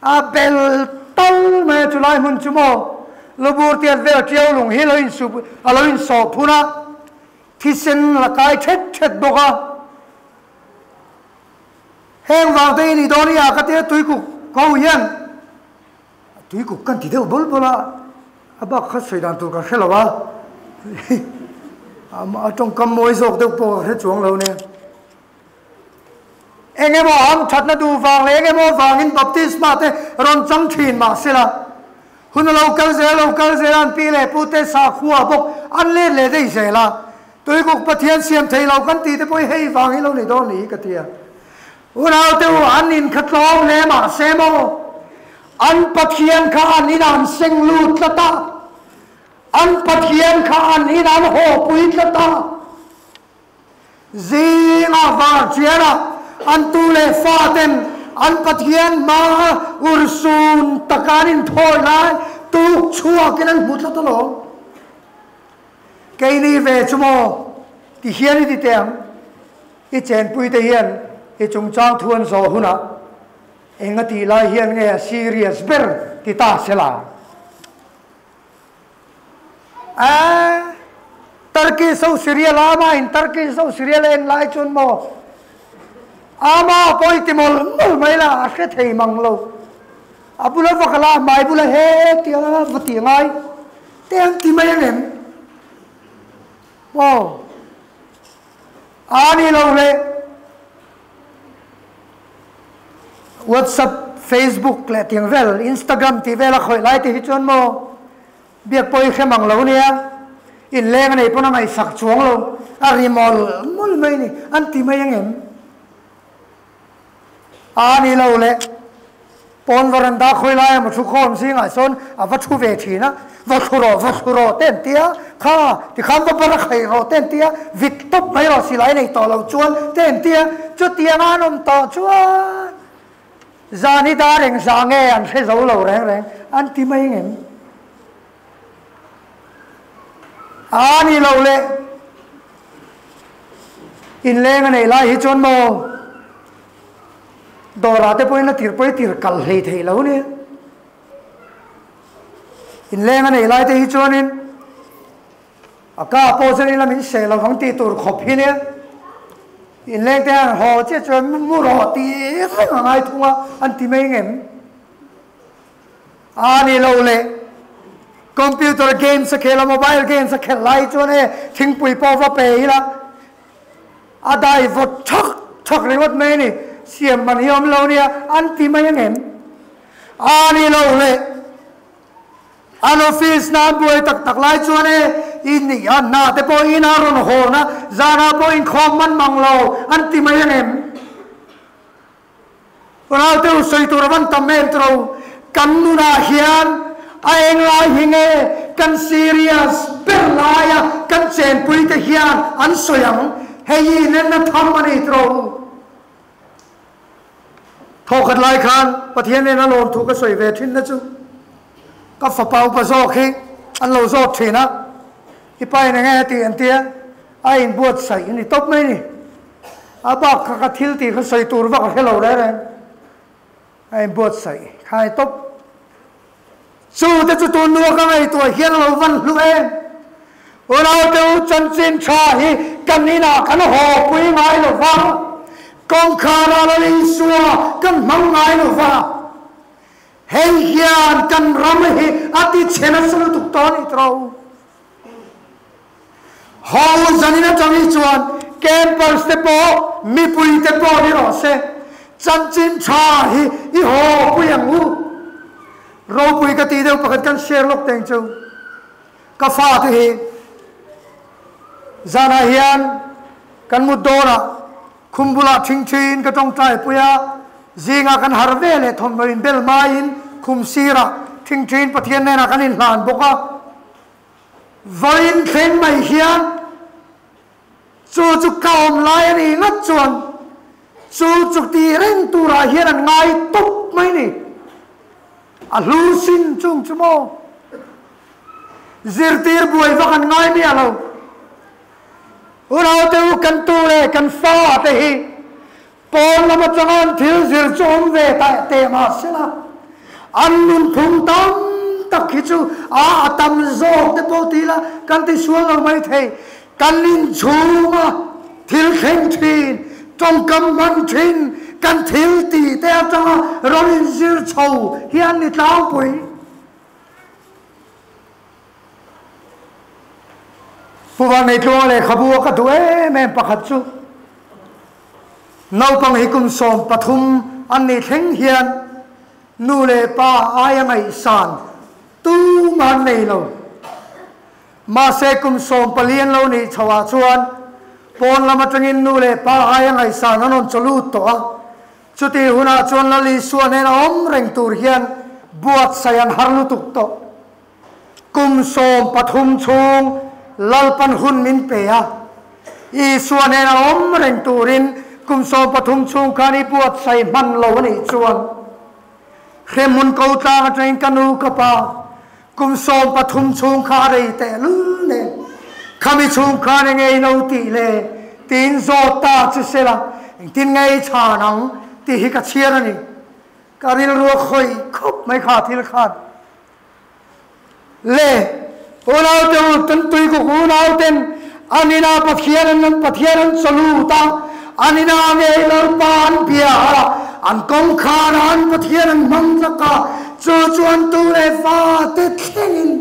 Speaker 2: A bel tal mai a chulai hmun chu maw lubur tiat vel tiau lung hi lo insup a lo insawh phun a, thisen la kai thet thet bawk a. Heng vang te i nih dawn i a ka tia tuikuk ko hian tuikuk kan ti deuh bul bul a, a bak kha sawi dan tur kan hre lo a, a tawngkam mawi zawk deuh pawh ka hre chuang lo nia. Eng emaw ham thatna duh vang leh eng emaw vangin baptisma te rawn chang thin mah sela, hun a lo kal zel a lo kal zel a, an pi leh pu te sakhua bawk an let leh daih zel a. Tuikuk Pathian siam thei lo kan tih te pawh hi hei vang hi lo ni dawn ni hi ka ti a. Unau te u an in kha tlawm hle mah se maw? An Pathian kha an inah an seng lut tlat a, an Pathian kha an inah an hawpui tlat a. Zinga var chiara an tu leh fa ten an Pathian hma urhsun taka an inthawi lai tuk chhuakin an hmu tlat alawm. Keini ve chu maw ti hian i ti teh ang, i chenpui te hian i chungchang thu an zawh hunah eng a tih lai hian nge a serious ber ti ta se la? Aaa Turkey so Syria lama in Turkey so Syria la en lai chuan maw ama pawh i ti mawlh mawlh mai la a hre thei mang lo. A bula va kal a, hmai bula he tia va tih ngai te an ti mai ang em? Aw, a ni lo le. WhatsApp, Facebook leh tiang vel, Instagram tih vel a khawih lai te hi chuan maw biak pawh i hrem ang lo nia, inleng a nei pawn a ngaihsak chuang lo, a ri mawlh mawlh mai ni, an ti mai ang em? A ni lo le, pawn varanda khawi lai emaw thu khawm zingah sawn a va thu ve thin a, va thlu rawh, va thlu rawh te an ti a, kha tikhan va bar a khaih rawh te an ti a, vit tawp mai rawh silai nei tawh lo chuan te an ti a, chutiang an awm tawh chuan zan hi dar eng zah nge an hre zo lo reng reng an ti mai ngem? A ni lo le, inleng a neih lai hi chuan maw dawrah te pawhin a tir pawh i tir kal hlei theih lo nia. Inleng a neih lai te hi chuanin a ka pawh chuan ila min seh lovang tih tur khawp hi nia. Inleng te hian haw chiah chuan mu rawh tih reng a ngai thung a, an ti mai ngem? A ni lo le, computer games a khel a, mobile games a khelh lai chuan e thingpui pawh va pe ila a dai vawt thak thak ringawt mai a ni, siam man hi a awm lo nia an ti mai ang em? A ni lo le, an office na an buai tak tak lai chuan e i nih a hna te pawh ina rawn hawn a, zanah pawh inkhawm man mang lo an ti mai ang em? Rau deuh sawi tur a van tam em tiro, kan nunah hian a eng lai hi nge kan serious ber laia kan chenpui te hian an sawi ang, hei hi inenna tham a ni tiro. Thawkhat lai khan Pathian nen a lawm thu ka sawi ve thin na chu ka fapa upa zawk hi an lo zawt thin a.
Speaker 1: I pa in enge a tih an tia, a inbuatsaih a ni tawp mai ni. A bak kha ka thil tih kha sawi tur vak a hre lo reng reng. A inbuatsaih kha a ni tawp. Chu te chu tun lua ka ngaihtuah hian a lo van hlu em. Unaute u chanchin tha hi kan inah kan haw pui ngai lo va, kawngkhar ah Lal Isua kan hmang ngai lo va. Hei hian kan ram hi a ti chhe nasa lutuk tawh a nih tawh. Ho zanin atang hi chuan campers te pawh mipui te pawh ni rawh se, chanchin tha hi i haw pui ang u. Ropui ka tih deuh pakhat kan share lawk teng chu ka fa te hi zanah hian kan mut dawnah khum bulah thing thin ka tawngtai pui a, zingah kan harh ve leh thawmhnaw inbel hmain khum sirah thing thin Pathian hnenah kan inhlan bawk a. Vawiin thleng mai hian chu chu ka awm lai a nih ngat chuan chu chu tih reng turah hian an ngai tawp mai ni. A hlu sin chung chu maw? Zirtir buai vak an ngai miah lo. Unaute u kan tu leh kan fa te hi pawn lam atanga an thil zir chu awm ve teh mah sela, an nunphung tam tak hi chu a a tam zawk te pawh ti ila kan ti sual lo mai thei. Kan inchhunga thil thleng thin, tawngkam hman thin, kan thil tih te atanga rawn inzir chho hi an ni tlangpui. Pu Vanneitluanga lehkhabu a ka duh em em pakhat chu naupang hi kum 13 an nih thleng hian nu leh pa aia ngaihsan tumah an nei lo. Mahse kum 14 an lo nih chhoh ah chuan pawn lam atangin nu leh pa aia ngaihsan an rawn chawlut tawh a. Chutih hunah chuan Lal Isua nen a awm reng tur hian buatsaih an har lutuk tawh. Kum 13 chhung Lalpan hun min pe a, Isua nen a awm reng turin kum 13 chhung khan i buatsaih hman lo a nih chuan hremhmun ko tlang atangin ka nu ka pa kum 13 chhung kha a rei tehlul nen khami chhung khan enge i lo tih le tiin zawt ta chu sela engtin nge i chhan ang tih hi ka chhiar a ni. Ka rilru a khawih khawp mai kha thil khan. Le, unaute u, kan tuikuk unauten an inah Pathian an an Pathian an chaw lut a, an inah ngei Lalpa an bia a, an kawngkharah an Pathian an hmang tlak a, chu chu an tu leh fate thlengin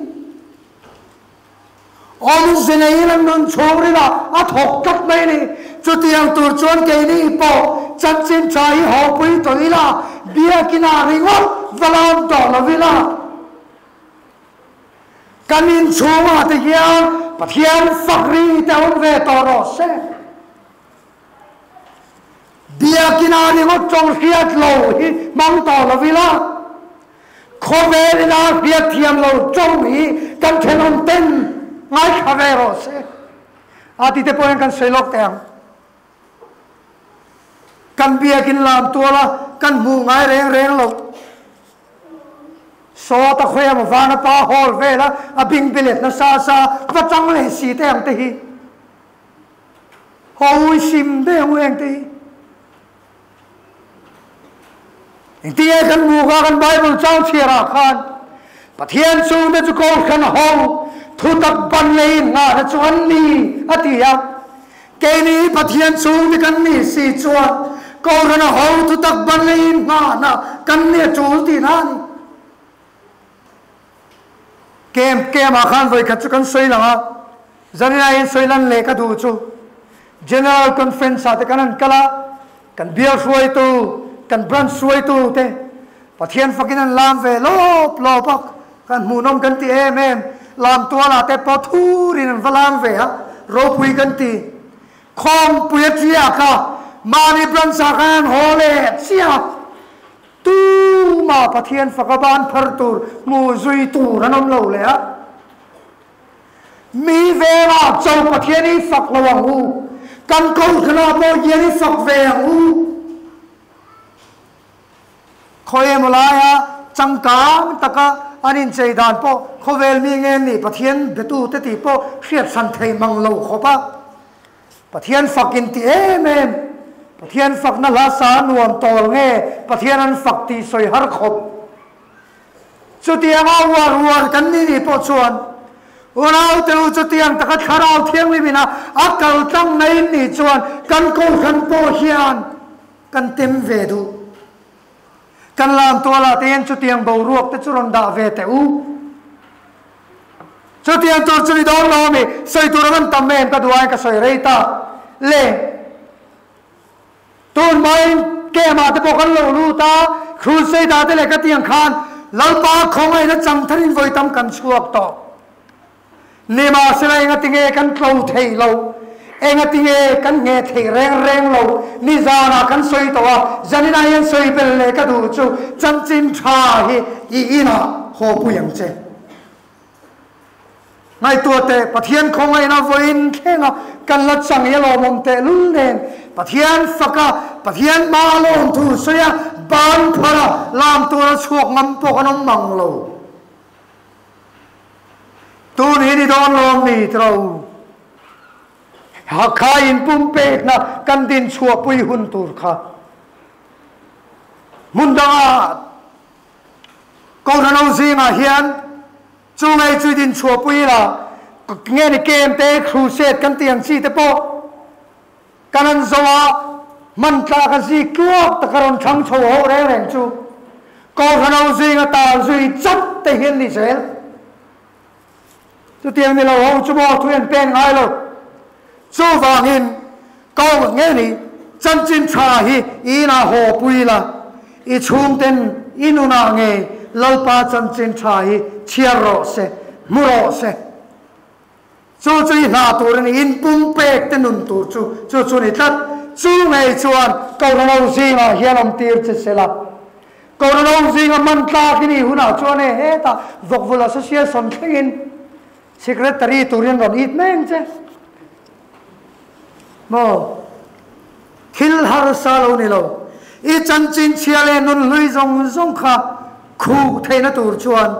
Speaker 1: awmze neiin an nun chhungril ah a thawk tlat mai a ni. Chutiang tur chuan keini pawh chanchin tha hi hawpui tawh ila, biakinah ringawt va lam tawh lo ila, kan inchhungah te hian Pathian fak ri te awm ve tawh rawh se. Biakinah ringawt tawng hriat lo hi hmang tawh lo ila, khawvel ina hriat thiam lo tawng hi kan thenawm ten ngaithla ve rawh se. A ti te pawh hian kan sawi lawk teh ang. Kan biakin lam tuala kan hmuh ngai reng reng lo. Saw ta khawi emaw vana pa hall vela a bing bilet nasa sa va tang leh si te ang te hi. Hawi sim deuh ang u eng te hi. Engtinge kan hmuh kha kan Bible chang chhiarah khan Pathian chungte chu kohhran ho thutak ban leh innghahna chu an ni a ti a. Keini Pathian chungte kan nih si chuan kohhran ho thutak ban leh innghahna kan ni a tul tihna a ni. Kem kemah khan vawikhat chu kan sawi lang a, zanina in sawi lan leh ka duh chu General Conference ah te kan han kal a, kan bial hruaitu, kan branch hruaitu te Pathian fakin an lam ve lawp lawp a, kan hmuhnawm kan ti em em, lam tualah te pawh thurin an va lam ve a, ropui kan ti. Khawmpui a tiak a, mahni branch ah khan an haw leh chiah a. Tumah Pathian faka ban phar tur hmu zui tur an awm lo leh a. Mi vengah cho Pathian i fak lo ang u. Kan kohhranah pawh hian i fak ve ang u. Khawi emaw laia
Speaker 2: changkang taka an inchei dan pawh khawvel mi nge an nih Pathian betute tih pawh hriat hran thei mang lo khawp a. Pathian fak in ti em em, Pathian fakna hla sa nuam tawl nge Pathian an fak tih sawi har khawp. Chutianga uar uar kan ni nih pawh chuan unaute u chutiang taka Thlarau Thianghlim ina a kal tlang na in nih chuan kan kohhran pawh hian kan tem ve duh. Kan lam tualah te hian chutiang boruak te chu rawn dah ve teh u. Chutiang tur chu ni dawn lo ami, sawi tur a van tam em ka duh aiin ka sawi rei ta le. Tun hmain kemah te pawh kan lo lut a, Crusade-ah te leh ka tiang khan Lalpa khawngaihna chang tharin vawi tam kan chhuak tawh. Nimahsela engatinge kan tlo thei lo, engatinge kan ngheh theih reng reng lo, nizanah kan sawi tawh a, zaninah hian sawi bel leh ka duh chu chanchin tha hi i inah haw pui ang che. Ngaihtuah teh, Pathian khawngaihna vawiin thlenga kan la chang i a lawmawm tehlul nen, Pathian faka, Pathian hma lawm thu sawi a, ban phar a, lam tura chhuak ngam pawh kan awm mang lo. Tun hi ni dawn lawm ni tiro. Hakha inpumpekna kan din chhuahpui hun tur kha hmun dangah Kohhran ho zingah hian chu ngei chu din chhuahpui ila, nge ni kem te, crusade kan tih ang chi te pawh kan an zo a, hman tlak a zik tluak taka rawn thlang chho ho reng reng chu Kohhran ho zinga tal zui chat te hian ni zel. Chutiang ni lo ho chu maw thu an pen ngai lo. Chuvangin ko nge ni chanchin tha hi i inah haw pui la, i chhungten i nunah nge Lalpa chanchin tha hi chhiar rawh se, hmu rawh se. Chu chu i hna tur a ni, inpumpek te nun tur chu chu chu ni tlat. Chu ngei chuan Kohhranho zingah hian awm tir che se la. Kohhranho zinga hman tlak i nih hunah chuan e hetah Vawkvul Association thlengin Secretary turin rawn it mai ang che. Maw? Thil harsa lo ni lo. I chanchin chhia leh nun hlui zawng zawng kha khuh theihna tur chuan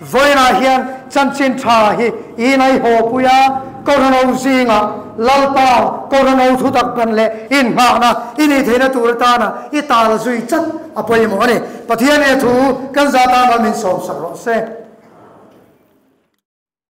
Speaker 2: vawiinah hian chanchin tha hi i inaihaw pui a, Kohhranho zingah Lalpa Kohhranho thutak ban leh inngahna i nih theihna tur atana i tal zui chat a pawimawh a ni. Pathian he thu kan zah tan min sawmsak rawh se.